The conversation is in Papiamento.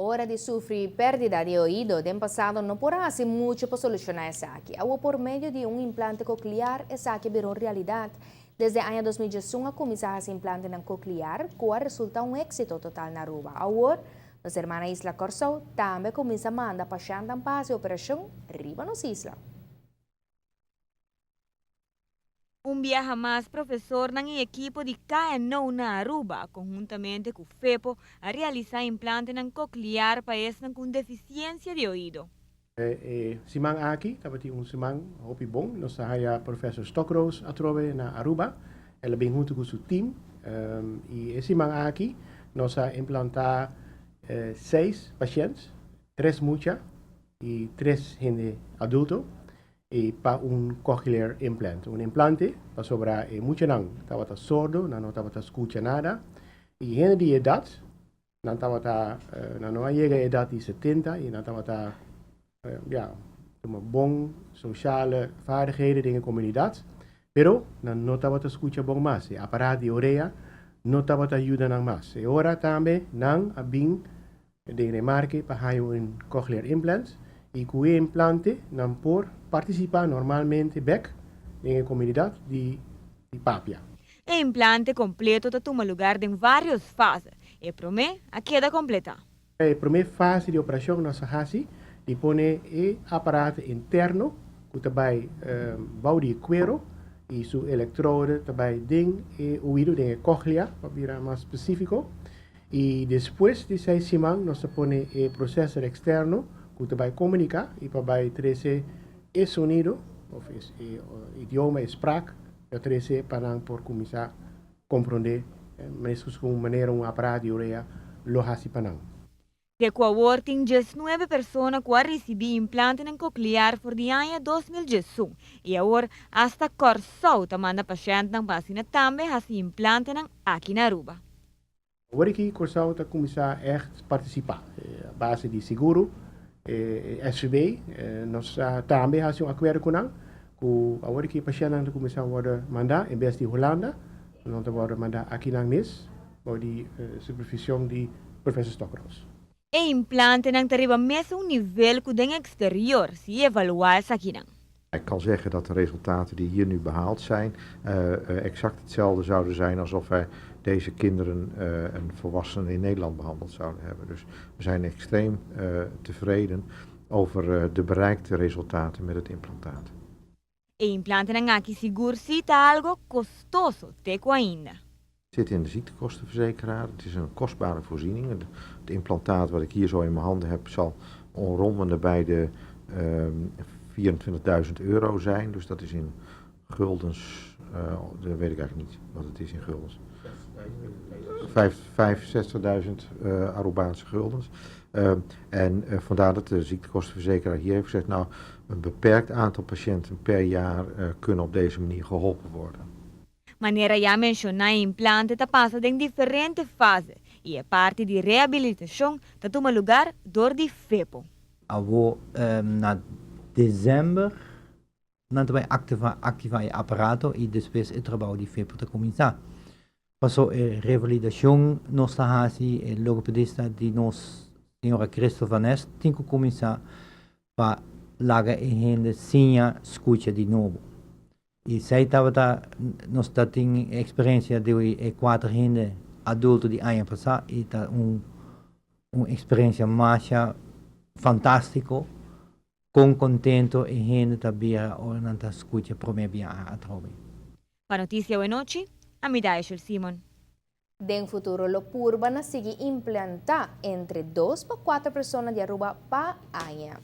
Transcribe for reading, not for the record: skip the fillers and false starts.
Ora di sufri perdida di oido den pasado no por a hasi mucho pa soluciona esaki. Awo por medio di un implante coclear esaki a bira un realidad. Desde aña 2011 a cuminsa hasi implantenan coclear cu a resulta un exito total na Aruba. Awor, nos hermana isla Corsou tambe a cuminsa manda pashentnan pa hasi operacion riba nos isla. Un biaha mas profesornan y ekipo di KNO na Aruba, conhuntamente cu FEPO, a realisa implantenan coclear pa esnan cu un deficiencia di oido. E siman aki tabatin un siman hopi bon. Nos a haya Professor Stokroos atrobe na Aruba. El a bin hunto cu su team. Y e siman aki nos a implanta seis pashent, tres mucha y tres hende adulto. E pa un cochlear implant, un implante, pasobra e muchanan tabata sordo, nan no tabata scucha nada, y hende di edad, nan tabata, nan no a yega e edad di 70 y nan tabata, ya, tuma bon sociale vaardigheden den e comunidad, pero nan no tabata scucha bon mas, e aparaat di orea no tabata yuda nan mas. E ora tambe nan a bin den remarke pa haña un cochlear implant y cu e implante nan por participa normalmente bek den e comunidad di papia. E implante completo ta tuma lugar den varios fase. E prome a keda completa. E prome fase di operacion nos a haci di pone e aparato interno cu ta bay bou di e cuero y su electrode ta bay den e oido, den e cochlea pa bira mas specifico. Y despues di seis siman nos ta pone e processor externo cu ta bay comunica y pa bay trece e sonido of e idioma, e spraak, ta trece pa nan por cuminsa compronde mescos cu un manera un aparato di orea lo haci pa nan. Te cu awor tin 19 persona cu a ricibi implantenan coclear for di aña 2011 y awor hasta Corsou ta manda pashentnan pa asina tambe haci implantenan aki na Aruba. Awor aki Corsou ta cuminsa echt participa a base di seguro, SVB, nos tambe haci un acuerdo cu nan cu awor aki pashentnan ta cuminsa wordo manda en bes di Hulanda, nan ta wordo manda aki nan mes bou di supervision di Professor Stokroos. E implantenan ta riba mesun nivel cu den exterior si evalua esakinan. Ik kan zeggen dat de resultaten die hier nu behaald zijn exact hetzelfde zouden zijn alsof wij deze kinderen en volwassenen in Nederland behandeld zouden hebben. Dus we zijn extreem tevreden over de bereikte resultaten met het implantaat. E implantenan aki sigur si ta algo costoso te cu ainda. Zit in de ziektekostenverzekeraar. Het is een kostbare voorziening. Het implantaat wat ik hier zo in mijn handen heb zal rond bij de €24.000 zijn. Dus dat is in guldens, dat weet ik eigenlijk niet wat het is in guldens. 65.000 Arubaanse guldens. En vandaar dat de ziektekostenverzekeraar hier heeft gezegd, nou, een beperkt aantal patiënten per jaar kunnen op deze manier geholpen worden. Manera ya menciona, implante ta pasa den diferente fase y e parti di rehabilitacion ta tuma lugar door di FEPO. Awo na december nan ta bay activa e aparato y despues e trabou di FEPO ta cuminsa. Paso e revalidacion nos ta haci, e logopedista di nos, señora Christel van Nes, tin cu cuminsa pa laga e hende siña scucha di nobo. Y esey tabata, nos ta tin experiencia di e cuater hende adulto di aña pasa y ta un experiencia masha fantastico, con contento e hende ta bira ora nan ta scucha prome bia atrobe. Pa Noticia Awe Nochi, ami ta Aishel Simon. Den futuro lo purba na sigui implanta entre 2 pa 4 persona di Aruba pa aña.